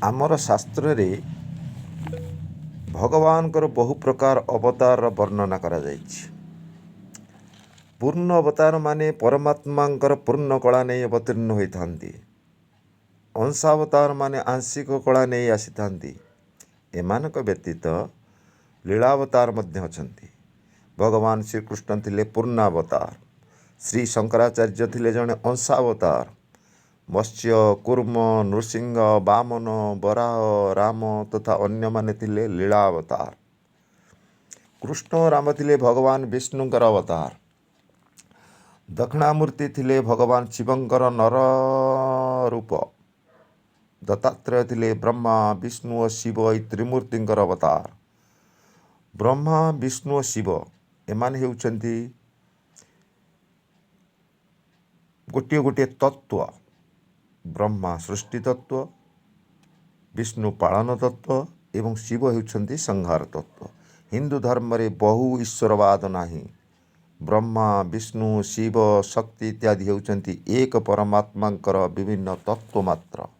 ଆମର ଶାସ୍ତ୍ରରେ ଭଗବାନଙ୍କର ବହୁ ପ୍ରକାର ଅବତାରର ବର୍ଣ୍ଣନା କରାଯାଇଛି। ପୂର୍ଣ୍ଣ ଅବତାର ମାନେ ପରମାତ୍ମାଙ୍କର ପୂର୍ଣ୍ଣ କଳା ନେଇ ଅବତୀର୍ଣ୍ଣ ହୋଇଥାନ୍ତି। ଅଂଶାବତାର ମାନେ ଆଂଶିକ କଳା ନେଇ ଆସିଥାନ୍ତି। ଏମାନଙ୍କ ବ୍ୟତୀତ ଲୀଳାବତାର ମଧ୍ୟ ଅଛନ୍ତି। ଭଗବାନ ଶ୍ରୀକୃଷ୍ଣ ଥିଲେ ପୂର୍ଣ୍ଣାବତାର। ଶ୍ରୀ ଶଙ୍କରାଚାର୍ଯ୍ୟ ଥିଲେ ଜଣେ ଅଂଶାବତାର। ମତ୍ସ୍ୟ, କୁର୍ମ, ନୃସିଂହ, ବାମନ, ବରାହ, ରାମ ତଥା ଅନ୍ୟମାନେ ଥିଲେ ଲୀଳାବତାର। କୃଷ୍ଣ ଓ ରାମ ଥିଲେ ଭଗବାନ ବିଷ୍ଣୁଙ୍କର ଅବତାର। ଦକ୍ଷିଣାମୂର୍ତ୍ତି ଥିଲେ ଭଗବାନ ଶିବଙ୍କର ନର ରୂପ। ଦତ୍ତାତ୍ରେୟ ଥିଲେ ବ୍ରହ୍ମା, ବିଷ୍ଣୁ ଓ ଶିବ ଏହି ତ୍ରିମୂର୍ତ୍ତିଙ୍କର ଅବତାର। ବ୍ରହ୍ମା, ବିଷ୍ଣୁ ଓ ଶିବ ଏମାନେ ହେଉଛନ୍ତି ଗୋଟିଏ ଗୋଟିଏ ତତ୍ତ୍ୱ। ବ୍ରହ୍ମା ସୃଷ୍ଟି ତତ୍ତ୍ୱ, ବିଷ୍ଣୁ ପାଳନ ତତ୍ତ୍ୱ ଏବଂ ଶିବ ହେଉଛନ୍ତି ସଂହାର ତତ୍ତ୍ୱ। ହିନ୍ଦୁ ଧର୍ମରେ ବହୁ ଈଶ୍ୱରବାଦ ନାହିଁ। ବ୍ରହ୍ମା, ବିଷ୍ଣୁ, ଶିବ, ଶକ୍ତି ଇତ୍ୟାଦି ହେଉଛନ୍ତି ଏକ ପରମାତ୍ମାଙ୍କର ବିଭିନ୍ନ ତତ୍ତ୍ୱ ମାତ୍ର।